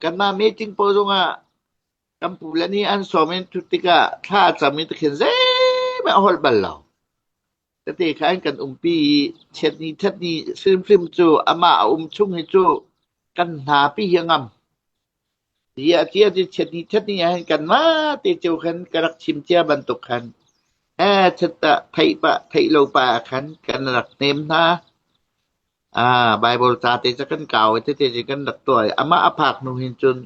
Kanmah meeting pawl zongah kan pule nih an sawm in thut tikah thla a cam i tikhin zeihmanh a holh bal lo. Tete kha an kan umpi i chiatni thatni hrimhrim cu amah a um chung hi cu kan hnapi hi a ngam. Ziah tiah cu chiatni thatni ahhin kanmah te cio khan ka rak chim cia bantuk khan eh chat ah theih pah theih lo pah ah khan kan rak hnem hna. Ah, Baibal ca te cu kan kau i tete cu kan rak tuah i amah a phak hnu hin cun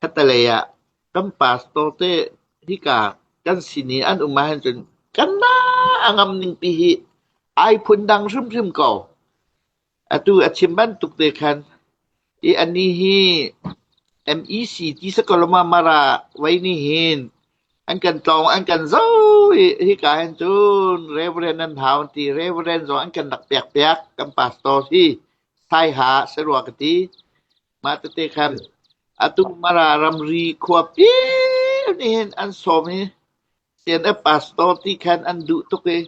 khattelei ah kan pastor te hika kan sin i an um ahhin cun kanmah a ngam ningpi hi ai phundang hrimhrim ko. Atu a chim bantuk te khan i anih hi MEC ti sakalama mara vei nih hin an kan tlawng an kan zoh i hika hin cun Reverend an hau an ti. Reverend zong an kan rak pek piak kan pastor hi Saiha si rua ka ti. Mah tete khan atu Mara ramri khuapi nih hin an sawm i CNF pastor ti khan an duh tuk i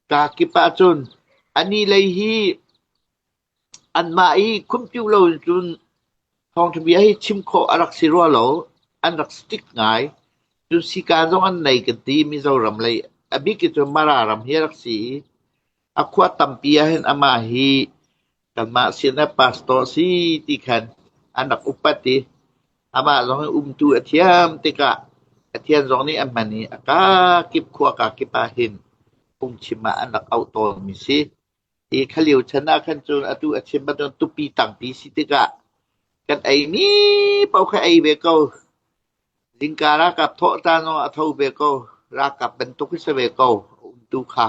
kaa kip ahcun anih lei hi anmah i khumpiu lo in cun thawngṭha bia hi chim khawh a rak si rua lo. An rak strict ngai. Cun sika zong an nei kan ti Mizoram lei. A bik in cun Mara ram hi a rak si i a khua tampi ahhin amah hi kanmah sinah pastor a si ti khan an rak upat i amah zong hi umtu a thiam tikah Pathian zong nih a hman i a kakip khua kakip ah hin phungchim ah an rak auh tawnmi si. Hi khalio chan ah khan cun atu a chim bantuk tupi tangpi si tikah kan eimi paoh kha ei ve ko. Zingka ralkap thawh caan zong a tho ve ko. Ralkap bantuk hi si ve ko. Umtu kha.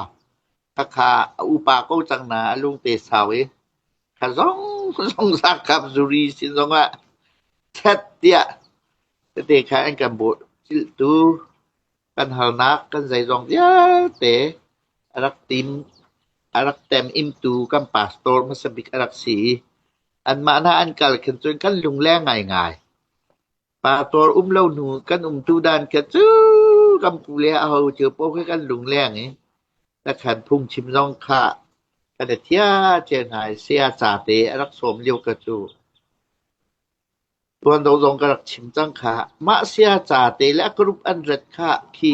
Khakha a upa ko cang na a lungte sau i kha zong zong ralkap zuri sin zongah chet tiah tete kha an kan bawh cilhtu kan harnak kan zeizong vialte a rak tim a rak tem imtu kan pastor hmasa bik a rak si i anmah hna an kal khin cun kan lungleng ngaingai. Pastor um lo hnu kan umtu dan kha cu kan pu le aho cio paoh khi kan lungleng i takhan phungchim zong kha kan i thia cia hna i saya ca te a rak sawm lio ka cu tuan do zong ka rak chim cang kha. Mah saya ca te le a group an rat kha khi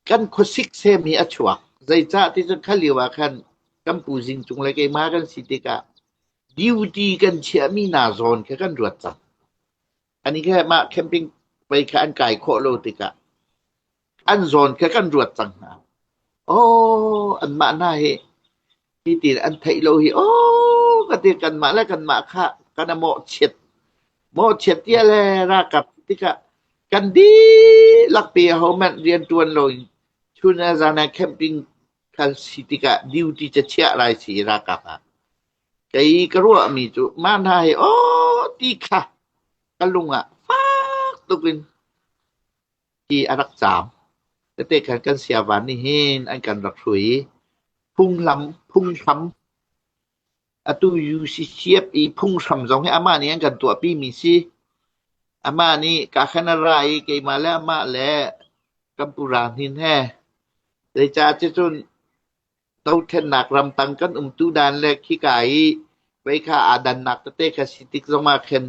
kan khuasik sem hi a chuak. Zeicah ti cun kha lio ah khan kan pu Zing Cung le keimah kan si tikah duty kan chiahmi hna zawn kha kan ruat cang. Ani kha mah camping pei kha an kai khawh lo tikah an zawn kha kan ruat cang hna. Oh, anmah hna hi hi ti an theih lo hi oh ka ti kanmah le kanmah kha kan a mawhchiat mawhchiat tia le ralkap tikah kan dihlak pi ahohmanh rianṭuan lo in chun le zan ah camping khan si tikah duty ca chiah lai si ralkap ah kei ka ruahmi cu mah hna hi aw ti kha ka lung ah fak tuk in hi a rak caam. Tete khan kan siavan nih hin an kan rak hrui i phunghlam phunghram atu UCCF i phunghram zong hi amah nih an kan tuahpi mi si. Amah nih ka khan a ra i keimah le amah le kan pu Ra Hnin he zeicah ticun Dothlennak ramtang kan umtu dan le khika i vei kha aa dannak tete kha si tik zongah khin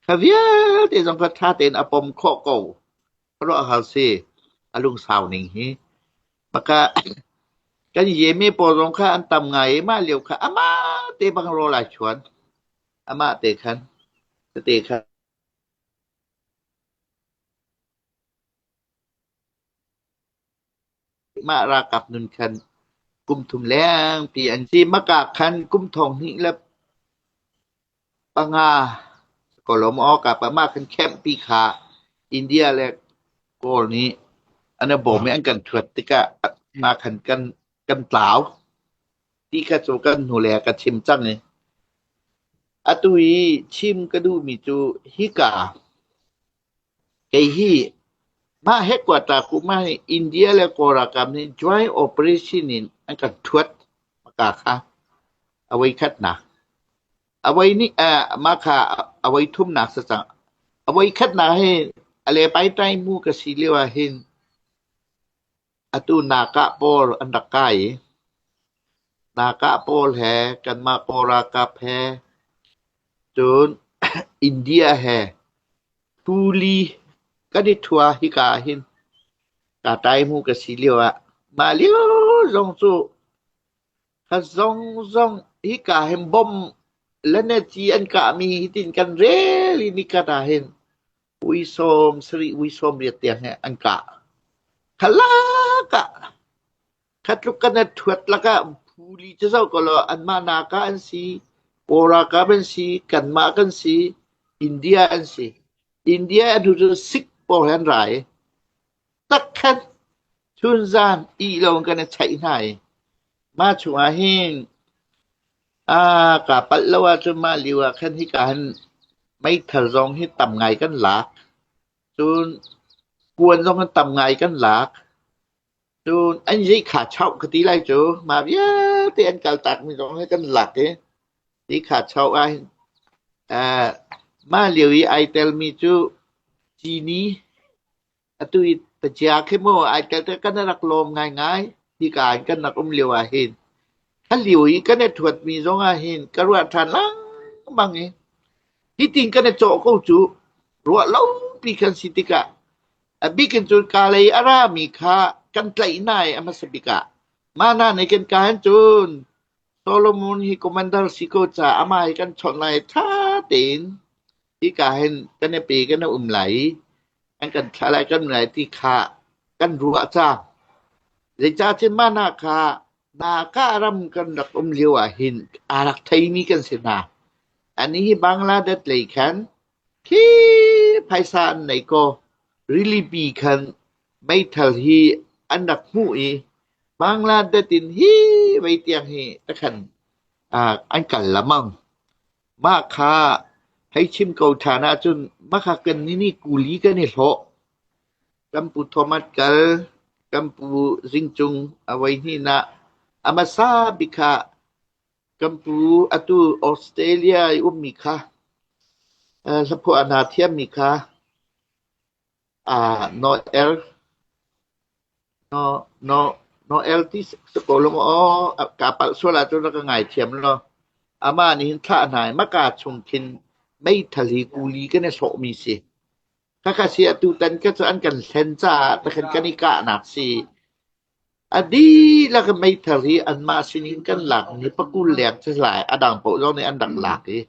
kha vialte zong kha ṭha tein a pom khawh ko. Khuaruahhar si. A lungsau ning hi. Maka kan yemi pawl zong kha an tam ngai i mah lio kha amah te bang rawl ai chuan. Amah te khan. Tete kha. Mah ralkap nun khan kum thum lengpi an si. Maka khan kum thong hnih le panga Kolom awkap ah mah khan camp-pi kha India le Kawl nih an i bawm i an kan thuat tikah mah khan kan kan tlau. Ti kha cu kan hnulei ah ka chim cang i atu i chim ka duhmi cu hika Kei hi mah headquarter kum ah hin India le Kawl ralkap nih joint operation in an kan thuat maka kha a voikhatnak. A voi nih mah kha a voi thumnak si cang. A voikhatnak hi a le pai tai mu ka si lio ah hin Atu nakah pawl an rak kai i nakah pawl he kanmah Kawl ralkap he cun. India he Tuli kan i ṭhua hika ah hin ka taimu ka si lio ah mah lio zong cu kha zong zong hika hin bom le ci an kahmi hitin kan rel i nikhat ah hin ui sawm sarih ui sawm riat tiang he an kah. Kha lak ah Kha tluk kan i ṭhuat lakah phuli cu zoh ko law anmah naka an si, Kawl ralkap an si, kanmah kan si, India an si. India an hu cu sik pawl he an ra i takkhat chunzan ih lo in kan i chaih hna i mah chungah hin aa kaa palh lo ahcun mah lio ah khan hika hin meithal zong hi tam ngai kan lak. Cun kuan zong hin tam ngai kan lak. Cun an zei kha chauh ka ti lai cu mah vialte an kaltakmi zong hi kan lak i ti kha chauh ah hin uh, mah lio i ai telmi cu cini atu i pacia khi mu ai tel te kan rak lawm ngaingai hika in kan rak um lio ah hin kha lio i kan i ṭhuatmi zong ah hin ka ruah ṭhan lengmang i hitin kan i cawh ko cu ruah lo pi kan si tikah A bik in cun kalay a rami kha kan tlaih hna i a hmasa bik ah mah hna nih kan ka hin cun Solomon hi commander si ko ca amah hi kan chawnh lai ṭha tein hika hin kan i pe kan i um lai i an kan thlah lai kan um lai ti kha kan ruah cang. Zeicahtiah mah hna kha Naka ram kan rak um lio ah hin aa rak theimi kan si hna. Anih hi Bangladesh lei khan Khi phaisa an nei kaw rilipi khan meithal hi an rak hmuh i Bangladesh in hi vei tiang hi takhan an kal lamang. Mah kha hei chim ko ṭhan ahcun mah kha kan nih nih kuli kan i hlawh. Kan pu Thomas kal, kan pu Zing Cung a voi hnihnak a hmasa bik kha Kan pu atu Australia i ummi kha hlaphuah hna thiammi kha Noel Noel ti si ko lo maw aw kaa palh sual ahcun rak ka ngaithiam law. Amah nih hin thlah hna i maka chung khin meithal hi kuli kan i sawhmi si. Khakha si atutan kha cu an kan hlen caah takhan kan i kahnak si. A dihlak in meithal hi anmah sinin kan lakmi pakul leng si lai. A dang paoh zong nih an rak lak i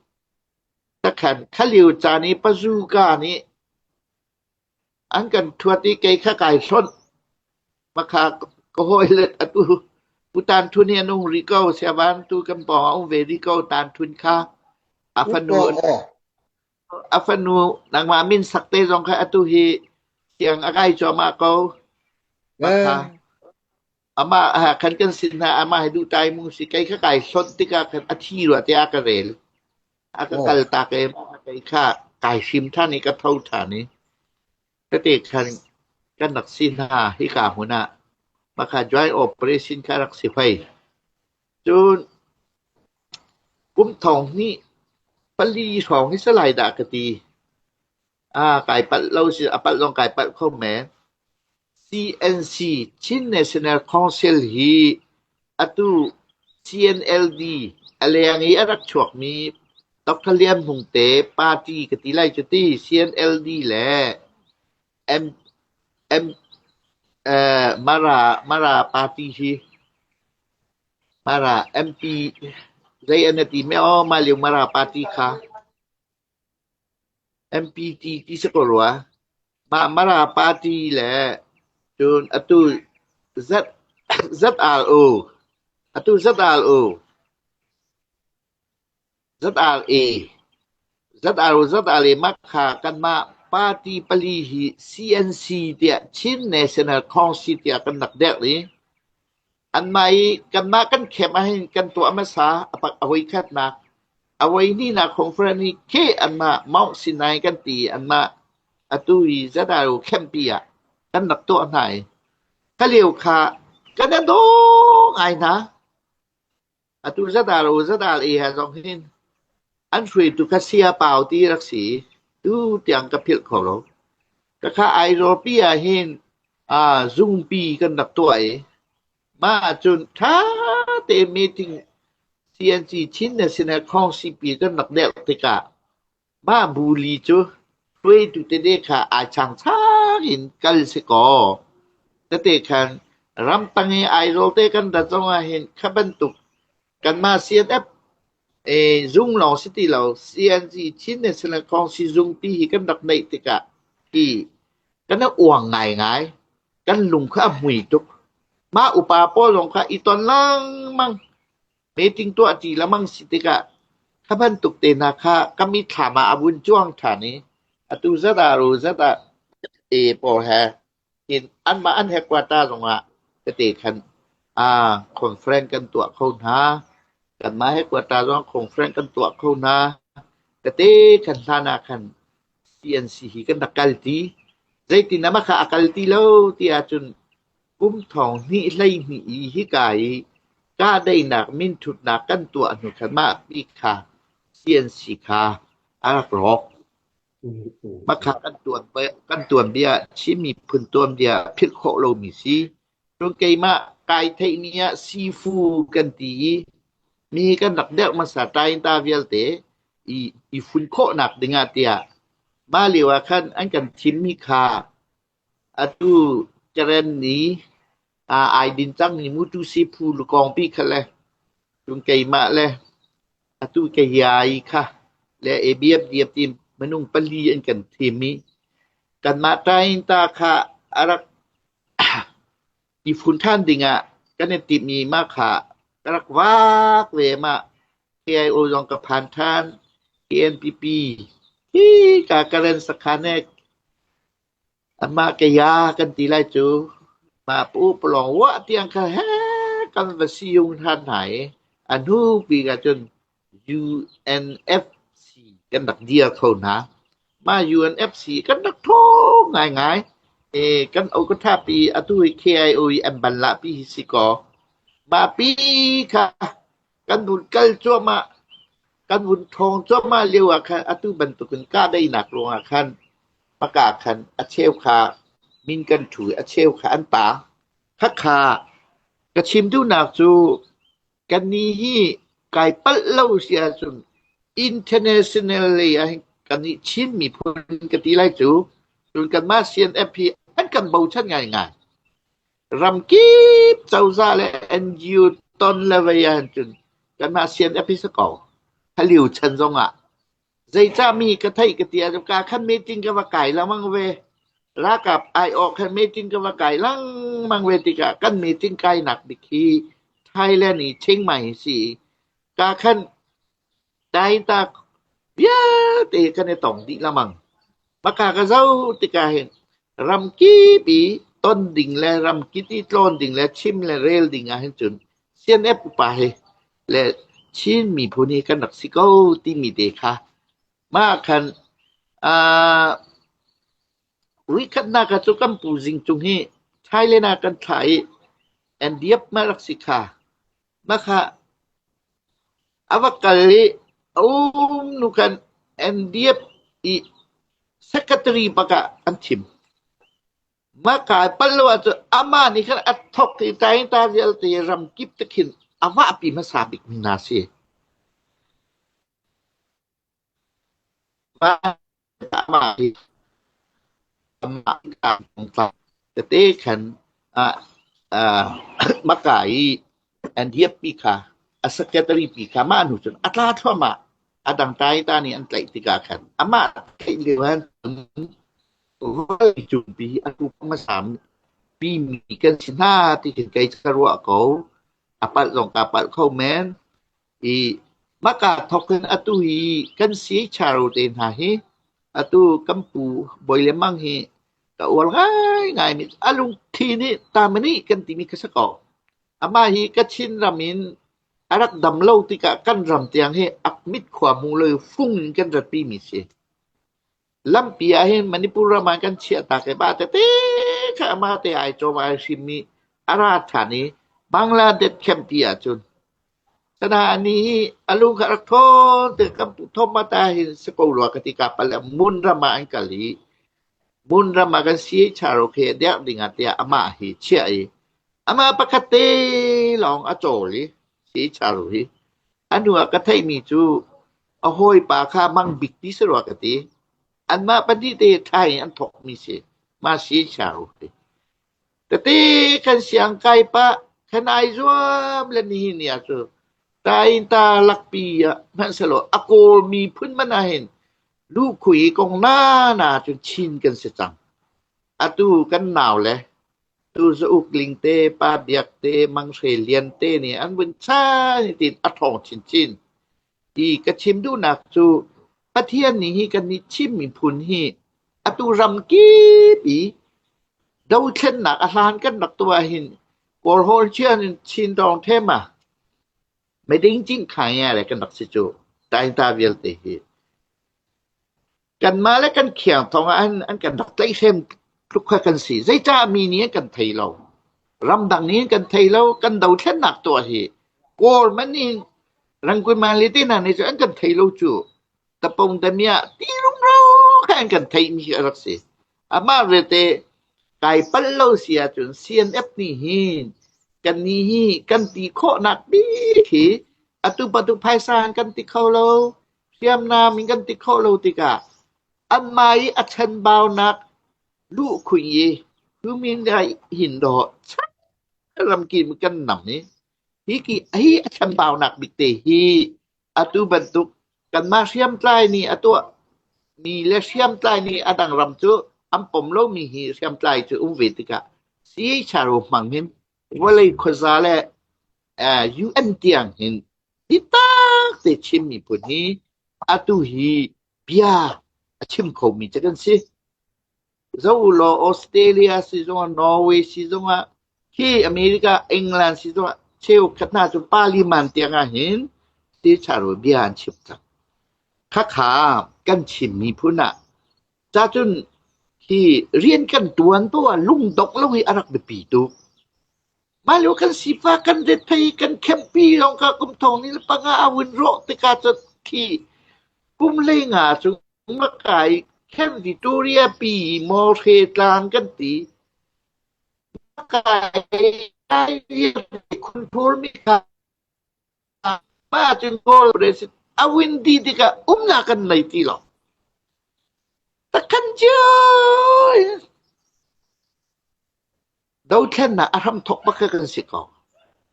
takhan kha lio caan i pazuka nih an kan ṭhuat i kei kha kai hlonh. Makha ka hawile atu Pu Tan Thun hi an um rih ko. Siavan tu kan pawng ah um ve rih ko. Tan Thun kha a fanu A fanu nangmah min sak te zong kha atu hi siang a kai cuahmah ko. Makha amah ha khan kan sin hna amah hi duh tai mu si kei kha kai hlonh tikah khan a thi rua tiah ka rel. A ka kal tak i kei kha kai hrim ṭhan i ka tho ṭhan i tete khan kan rak si hna hika hmun ah makha joint operation kha rak si hoi. Cun kum thong hnih pali hrawng hi salai dah ka ti. Ah, kai palh lo si, a palh zong kai palh kho men. CNC, Chin National Council hi atu CNLD a leng i a rak chuakmi Dr. Lian Hmung te party ka ti lai cu ti CNLD le M, M, eh, Mara, Mara party hi Mara MP zei an ti me aw mah lio Mara party kha MPT ti si ko rua. Mah Mara party le cun atu Z ZRO atu ZRO ZRA ZRO ZRA mah kha kanmah party pali hi CNC tiah Chin National Council tiah kan rak derh i anmah i kanmah kan camp ahhin kan tuah hmasa a voikhatnak a voihnihnak conference hi khi anmah Mount Sinai kan ti i anmah atu i ZRO camp-pi ah kan rak tuah hna i ka lio kha kan i daw ngai hna. Atu zadar u zadar i he zong hin an hruaitu kha sia pau ti rak si i tu tiang ka philh kho lo. Khakha Aizawl pi ah hin aa zungpi kan rak tuah i mah ahcun ṭha tein meeting CNC Chin National Council pi kan rak derh tikah. Mah bu li cu hruaitu tete kha ai changchang in kal si kaw, tete khan ramtang i Aizawl te kan rat zong ah hin kha bantuk kanmah CNF zung lawng si ti lo CNG Chin National Council zungpi hi kan rak neih tikah hi kan i uang ngaingai. Kan lung kha a hmui tuk. Mah upa pawl zong kha i ton lengmang. Meeting tuah ṭi lengmang si tikah kha bantuk te hna kha ka mitthlam ah a vun cuang ṭhan i atu zat ah ru zat ah e pawl he hin anmah an headquarter zongah tete khan conference kan tuah kho hna. Kanmah headquarter zong conference kan tuah kho hna. Tete khan hlan ah khan CNC hi kan rak kal ti. Zeitin ah kha a kal ti lo ti ahcun Kum 2012 i hika i kahdaihnak minthutnak kan tuah hnu khan mah pi kha CNC kha a rak rawk. Mah kha kan tuanbia Chin miphun tuanbia philh khawh lomi si. Cun keimah kai theihmi ah sifu kan ti i mi kan rak derh hmasa tainta vialte i, i fun khawhnak dingah tiah mah lio ah khan an kan thimmi kha Atu Karen nih ai din cangmi Mutusi phu lukawngpi kha le cun keimah le atu Kayai kha le ABFDF ti minung pali an kan thim i kanmah Tainta kha a rak i fun ṭhan dingah kan i timhmi mah kha ka rak vak ve. Mah KIO zong ka phan ṭhan. KNPP hi ka Karen sakhan he Amah kaya kan ti lai cu. Mah pu palawng wah tiang kha he kan va siyung than hna i a hnu bik ahcun UNFC kan rak dir kho hna. Mah UNFC kan rak ṭhawng ngaingai. E, kan okathapi atu hi KIO i an ban lahpi hi si kaw. Mah pi kha kan vun kal cuahmah, kan vun ṭhawng cuahmah lio ah khan atu bantukin kahdaihnak ruangah khan Hmaka khan a cheu kha min kan ṭhu i a cheu kha an taang. Khakha ka chim duhnak cu kannih hi kai palh lo si ahcun international lei ah hin kannih Chin miphun ka ti lai cu. Cun kanmah CNF hi an kan bochan ngaingai. Ramkip cozah le NGO ton le vei ahhin cun kanmah CNF hi si ko. Haliu chan zongah Zeicah mi ka theih ka ti ahcun ka khan meeting ka va kai lengmang ve. Ralkap aiawh khan meeting ka va kai lengmang ve tikah kan meeting kainak bik hi Thailand i Chiang Mai hi si. Ka khan taintak vialte kan i tong dih lengmang. Maka ka zoh tikah hin ramkip i ton ding le ramkip i tlawn ding le chim le rel ding ah hin cun CNF upa hi le Chin miphun hi kan rak si ko timi te kha mah khan voikhatnak ah cu kan pu Zing Cung hi Thailand ah kan thlah i NDF ma rak si kha mah kha a va kal i a um nu khan NDF i secretary bak ah an thim. Mah kai pal lo ahcun amah nih khan a thawk i tainta vialte ramkip te khin a vahpi hmasa bikmi hna a si. Amah hi amah tete khan maka i an diappi kha a secretary pi kha mah hnu cun a tla thluahmah. A dang tainta nih an tlaih tikah khan amah tlaih lio han Vawleicungpi hi a tu hmasa bimi kan si hna ti khin kei ka ruah ko. A palh zong kaa palh kho men. I maka thawk in atu hi kan CHRO te hna hi atu kan pu Bawi le Mang hi ka uar ngaingai mi a lungthin nih tamani kan timi kha si ko. Amah hi Kachin ram in a rak dam lo tikah kan ram tiang hi a mit khua hmu lo fung in kan ratpi mi si. Lampi ah hin Manipur ram ah kan chiahtak i mah tete kha amah te ai cawm ai hrim i a ra ṭhan i Bangladesh campi ahcun sana ni hi a lung kha rak ṭhawn te kan pu Thomas ta hin si ko rua ka ti ka pal Mun ram ah an kal i Mun ram ah kan CHRO khi derh ding ah tiah amah hi chiah i amah pakhat te lawng a cawl i CHRO hi a hnu ah ka theihmi cu. A hawipa kha Mang Bik ti si rua ka ti. Anmah pahnih te thai in an thawkmi si. Mah si Charu ti. Tete kan siang kai pah kan ai zuam le nihin ni ah cu tainta lakpi ah hmanhsehlaw a Kawl miphun man ah hin luhkhui kong nana cun Chin kan si cang. Atu kan nau le tu Za Uk Ling te, Pa Biak te, Mang Hre Lian te nih an vun chan tiin a ṭhawng chinchin. Ti ka chim duhnak cu Pathian nih hi kannih Chin miphun hi atu ram kip i dothlennak a hlan kan rak tuah hin Kawlhawl chian in Chin dawng ṭhem ah meding cing khai le kan rak si cu tainta vialte hi. Kanmah le kan khiangthong ah an kan rak tlaihhrem tluk kha kan si. Zeicah mi nih an kan thei lo? Ramdang nih an kan thei lo. Kan dothlennak tuah hi Kawl man nih Rangkun man le te hna nih cun an kan thei lo cu. Tapung damiah ti rumro kha an kan theihmi khi a rak si. Amah vialte kai palh lo si ahcun CNF nih hin kannih hi kan ti khawhnak bik hi atu bantuk phaisa an kan ti kho lo. Hriamnam in kan ti khawh lo tikah anmah i a chanbaunak luhkhuih i human right hin dawh ramkip kan nam i hi hi a chanbaunak bik te hi atu bantuk kanmah hriamtlai nih a tuah mi le hriamtlai nih a dang ram cu an pom lomi hi hriamtlai cu um ve tikah CHRO hmang hin vawlei khuaza le UN tiang hin Biatak te Chin miphun hi atu hi bia a chim khomi cu kan si. Zoh u law Australia si zongah Norway si zongah khi America, England si zongah cheukhat hna cu parliament tiang ah hin Charo bia an chim cang. Khakha kan Chin miphun ah cacun hi rian kan tuan poah lungdongh lo hi a rak biapi tuk. Mah lio kan sifak kan rethei kan khempi lawng kha kum thong ni le panga a vun rawh tikah cun khi kum 15 cu kai Camp Victoria pi Mawhre tlang kan ti. Kai control mi kha mah cun Kawl president a win dih tikah umnak kan nei ti lo. Takhan cio Dothlennak a hramthawk bak kha kan si ko.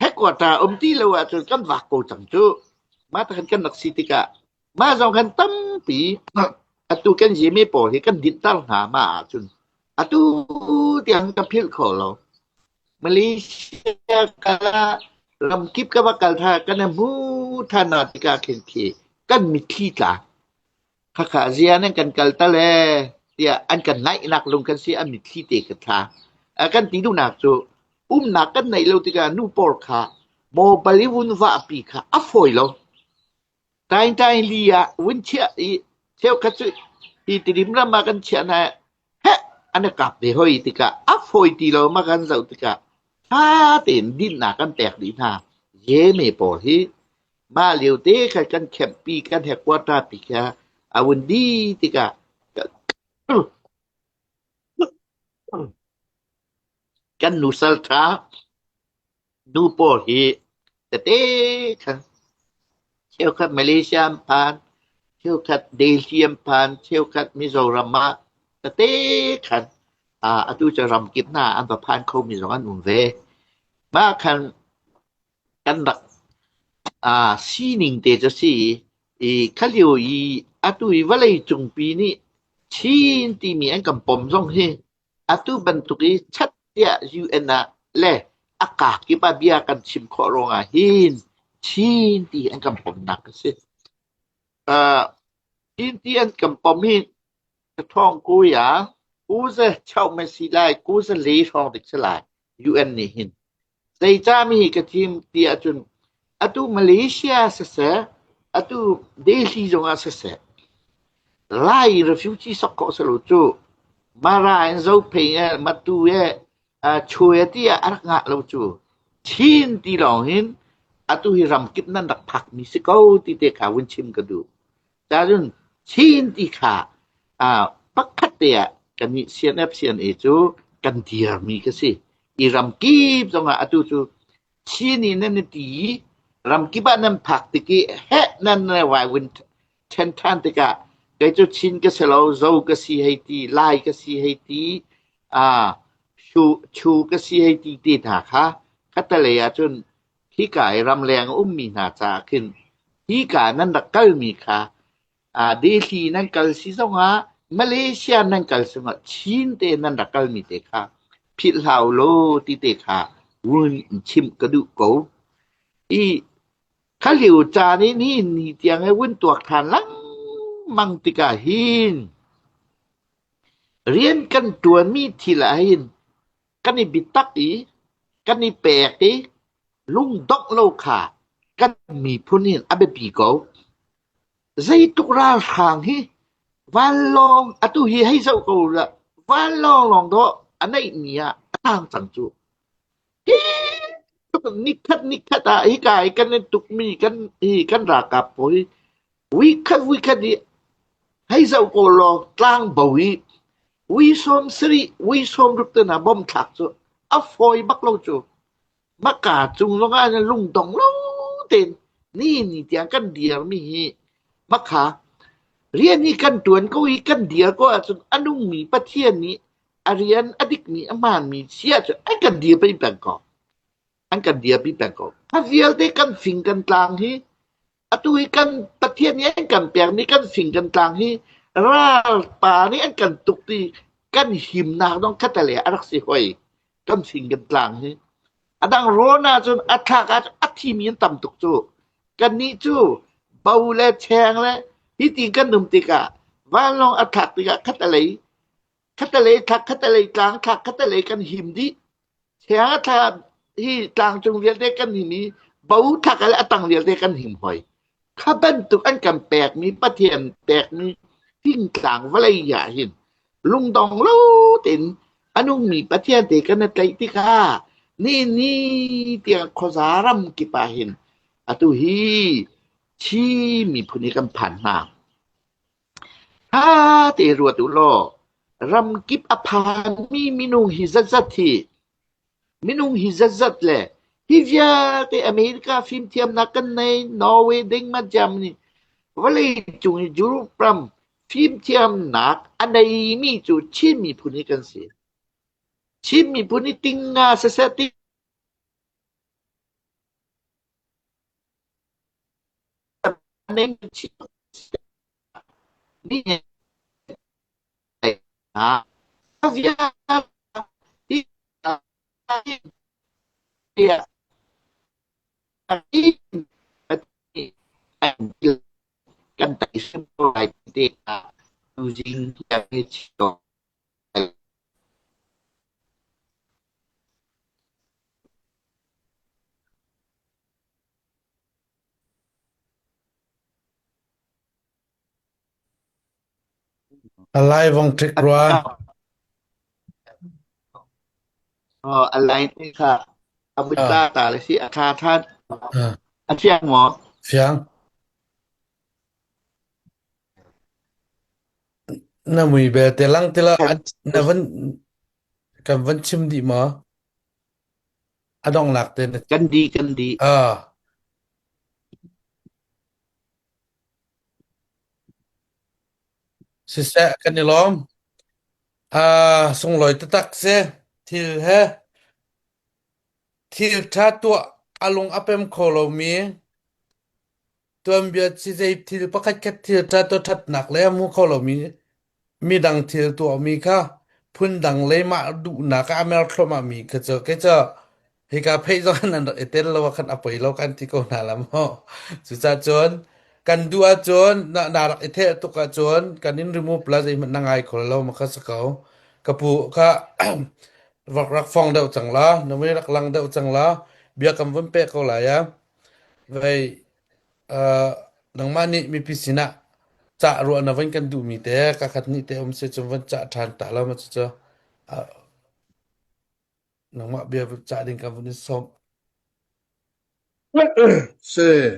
Headquarter um ti lo ahcun kan vak ko cang cu. Mah takhan kan rak si tikah mah zong khan tampi atu kan yeme pawl hi kan dinhter hna mah ahcun atu tiang ka philh kho lo. Malaysia kala ramkip ka va kal tha kan hmu than hna tikah khin khi kan mitthli tla. Khakha zia nan kan kal tal ee tiah an kan naihnak lung kan si an mitthli te ka thla. Kan ti duhnak cu umnak kan neih lo tikah nu pawl kha mobile i vun vahpi kha a fawi lo. Taingtaing li ah vun chiah i cheukhat cu hi Tidim ram ah kan chiah hna heh an i kap ve hoi tikah a fawi ti lo ma kan zoh tikah ṭha tein dinnak kan pek dih hna. Yeme pawl hi mah lio te khan kan khempi kan headquarter pi kha a vun dih tikah kan nusal ṭha Nu pawl hi tete kha cheukhat Malaysia an phan, cheukhat Delhi an phan, cheukhat Mizoram ah tete khan atu cu ramkip hna an va phan khomi zong an um ve. Mah khan kan rak sining te cu si i kha lio i atu i vawlei cungpi nih Chin timi an kan pom zong hi Atu bantuk i chat tiah UN ah le a kakip ah bia kan chim khawh ruangah hin Chin ti an kan pomnak a si. Uh, Chin ti an kan pom hi ṭhawng kuya kuza chau me si lai kuza le hrawng dik si lai UN nih hin. Zeicah mi hi ka thim ti ahcun atu Malaysia siseh, atu Delhi zongah siseh, Lai refugee sok khawh si lo cu. Mara in Zophei eh, Matu eh, Chue ti ah a rak ngah lo cu. Chin ti lawng hin atu hi ramkip nan rak phakmi si ko ti te kha vun chim ka duh. Cun Chin ti kha pakhat te ah kannih CNF CNA cu kan dirmi ka si. I ramkip zongah atu cu Chin in nan i ti i ramkip ah nan phak tik i heh nan vaivuan. ṭhen ṭhan tikah kei cu Chin ka si lo, Zo ka si hei ti, Lai ka si hei ti, aa Chu, Chu ka si hei ti te hna kha khattelei ahcun hika i ramleng a ummi hna caah khin hika nan rak kalmi kha aa Delhi nan kal si zongah Malaysia nan kal zongah Chin te nan rak kalmi te kha philh hlah u law ti te kha run in chimh ka duh ko. I kha lio caan i nihin ni tiang i vun tuak ṭhan lengmang tikah hin rian kan ṭuanmi thil ah hin kan i biatak i kan i pek i lungdongh lo kha kan miphun hin a biapi ko. Zeitluk ralhrang hi vanlawng atu hi hei zoh ko la vanlawng lawng dawh a neihmi ah a tang cang cu. Hi nikhat nikhat ah hika i kan i tukmi kan hi kan ralkap pawl hi Vuikhat vuikhat i hei zoh ko law tlangbo i vui 70 vui 60 te hna bom thlak cu a fawi bak lo cu. Maka cung zongah hin lungdong lo tein ni ni tiang kan dirmi hi makha rian hi kan ṭuan ko i kan dir ko ahcun a nungmi Pathian nih a rian a dikmi a hmaanmi si ahcun an kan dirpi peng ko. An kan dirpi peng ko. A vialte kan fing kan tlang hi atu hi kan Pathian nih an kan pekmi kan fing kan tlang hi ralpa nih an kan tuk ti kan himnak dong khatale a rak si hoi kan fing kan tlang hi a dang rawn ahcun a thlak ah a thimi an tam tuk cu kannih cu bo le cheng le hi ti kan um tikah vanlawng a thlak tikah khatalei khatalei thlak khatalei tlang thlak khatalei kan him dih Thiang thla hi tlangcung vialte kan him i bo thak le a tang vialte kan him hoi. Kha bantuk an kan pekmi Pathian pekmi fingtlang vawlei ah hin lungdong lo tein a nungmi Pathian te kan i tlaih tikah ni ni tiang khuaza ram kip ah hin atu hi Chin miphun hi kan phan hna. Ṭha tein ruat u law ramkip a phanmi minung hi zatzat hi minung hi zatzat le hi vialte America fimthiamnak kan nei Norway, Denmark, Germany vawleicung i Europe ram fimthiamnak a neimi cu Chin miphun hi kan si. Chin miphun hi ting nga siseh ting A lai vong ṭik rua. A line te kha a vun tla ta le si a ṭha ṭhan. A fiang maw? Fiang. Na mui belte lang tila na van kan van chim dih maw? A donghnak te na Kan di kan di. Ah. Siseh kan i lawm. Ah, sunglawi taktak si. Thil he thil ṭha tuah a lung a pem kho lomi Tuanbia ci zei thil pakhatkhat thil ṭha ṭhatnak le a hmu kho lomi midang thil tuahmi kha phundang le mah duhnak ah a mer thluahmahmi kha cu kei cu hika pheih zong in an rak i tel lo ah khan a poi lo kan ti ko hna la maw. Cucaah cun kan duh ahcun na, na rak i theh tuk ahcun kan in remove la zeihmanh na ngai kho lo ma kha si ko. Ka pu kha rak rak fong deuh cang la, na mui rak lang deuh cang la, bia kam vun pek ko lai ya. Vei Uh, nangmah nih mipi sinah cah ruah na van kan duhmi te kakhat nih te um se cun van cah ṭhan ta lo ma cucu uh, nangmah bia cah ding kan vun in sawm. Si.